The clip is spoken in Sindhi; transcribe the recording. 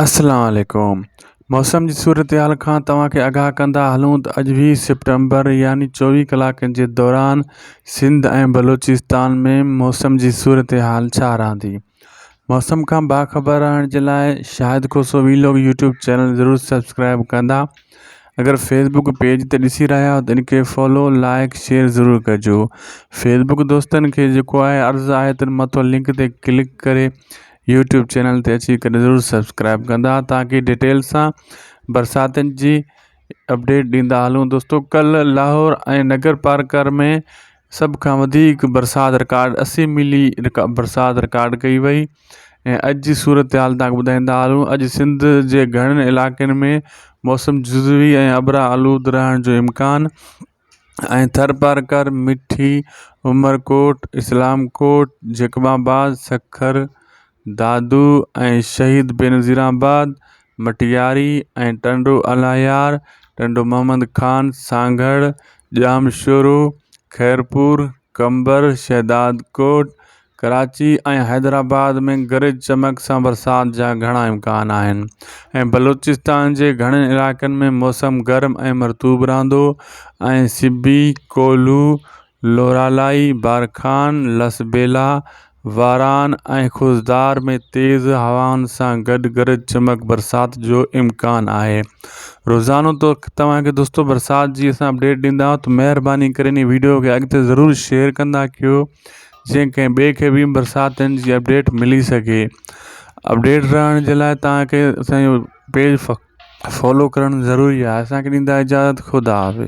السلام عليڪم موسم جي صورتحال کان توهان کي آگاهه ڪندا هلون ته اڄ 20 سيپٽمبر يعني 24 ڪلاڪن جي دوران سنڌ ۽ بلوچستان ۾ موسم جي صورتحال ڇا رهندي موسم کان باخبر رهڻ جي لاء Shahid Khoso vlog YouTube channel ضرور سبسڪرائب ڪندا اگر فيسبوڪ پيج تي ڏسي رهيا آهيو ته ان کي فالو لائڪ شيئر ضرور ڪجو فيسبوڪ دوستن کي جيڪو آهي عرض آهي ته مٿو لنڪ تي ڪلڪ ڪري يوٽيوب چينل تي اچي ڪري ضرور سبسڪرائب ڪندا تاڪي ڊيٽيل سان برساتن جي اپڊيٽ ڏيندا هلون دوستو ڪل لاهور ۽ نگر پارڪر ۾ سڀ کان وڌيڪ برسات رڪارڊ 80 ملي برسات رڪارڊ ڪئي وئي ۽ اڄ جي صورتحال تان ٻڌائيندا هلون اڄ سنڌ جي گهڻن علائقن ۾ موسم جزوي ۽ ابرا آلود رهڻ جو امڪان ۽ ٿرپارڪر، مٺي، عمرڪوٽ، اسلام ڪوٽ، جيڪب آباد، سکر، دادو ۽ شهيد بينظير آباد، مٽياري ۽ ٽنڊو الهيار، ٽنڊو محمد خان، سانگهڙ، ڄامشورو، خيرپور، قمبر، شهدادڪوٽ، ڪراچي ۽ حيدرآباد ۾ گرج چمڪ سان برسات جا گهڻا امڪان آهن ۽ بلوچستان جي گهڻن علائقن ۾ موسم گرم ۽ مرطوب رهندو ۽ سبي، ڪوهلو، لورالائي، بارکان، لسبيلا، واران ۽ خضدار ۾ تيز هوائن سان گڏ گرج چمڪ برسات جو امڪان آهي. روزانو توهان کي دوستو برسات جي اسان اپڊيٽ ڏيندا آهيون ته مهرباني ڪري ان ويڊيو کي اڳتي ضرور شيئر ڪندا ڪيو جيئن ڪنهن ٻئي کي به برساتن جي اپڊيٽ ملي سگهي اپڊيٽ رهڻ جي لاء توهان کي اسان جو پيج فالو ڪرڻ ضروري آهي اسان کي ڏيندا اجازت خدا حافظ.